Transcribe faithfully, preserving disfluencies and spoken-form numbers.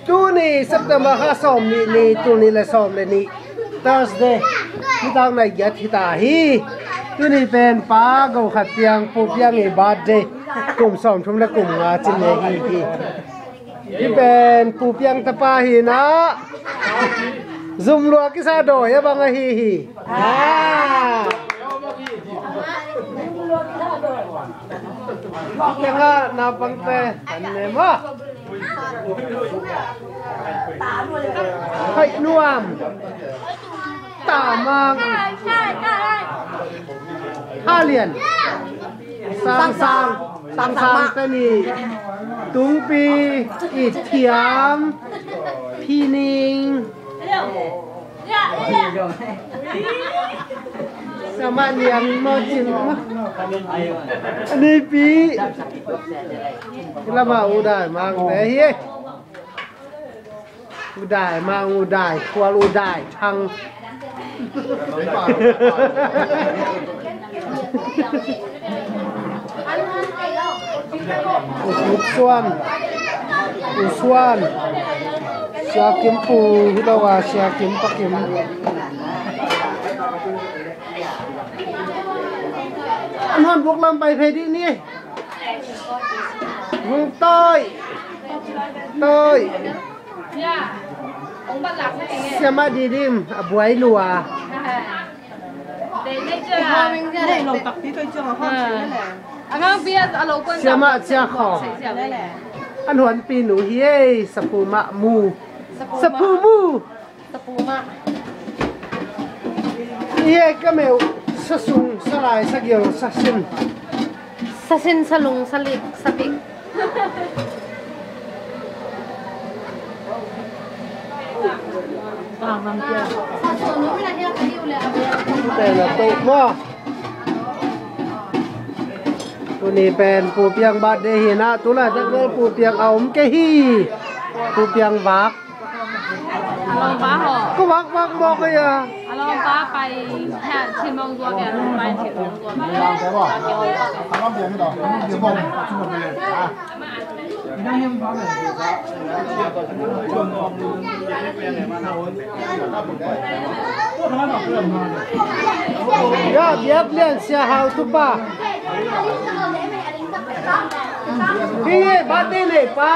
Tuni September kha sawm nih ni, tuni le sawm le nih, Thursday, nitak nai giat hita hi. Tuni pen Pa Go Khat Piang, Pu Piang i birthday, kum sawm thum le kum nga cin ne hi hi. Hi pen Pu Piang tapa hi na. Zum lua kisa dawi a bang ahi hi. Ah. Pu Piang a naupangte kan ne maw. Hai nuam. Tamang. Halian. Sang sang. Sang sang tani. Tungpi. Ithiam. Pining. Sama niang mo cin mo. Ani pi. Lama udai mang te hi. Udai mang, udai khual, udai thang. U Suan. U Suan. Sia Kim pu hi lo a, Sia Kim Pa Kim. An hon buk lam pai phei dih ni. Hong toi. Toi. Siamah Didim a buai lua. Siamah Cia Khawng. An huanpi nu hi ei, Sapu Mah Mu. Sapu Mu. Sapu Mah. Hi ei ka meuh, sasung, salai, sagil, sasin. Sasin, salung, salik, sapik. Tena to maw. Tuni pen Pu Piang birthday hi na, tulaitak bel Pu Piang a om kei hi. Pu Piang vak. A lawmpa haw. Ka vak vak mawk a ya. A lawmpa pai, ha, Chin Mawng Zuak ya, a lawmpa Chin Mawng Zuak. Ya, biak lian Sia Hau Tupa. Hi, birthday nei pa.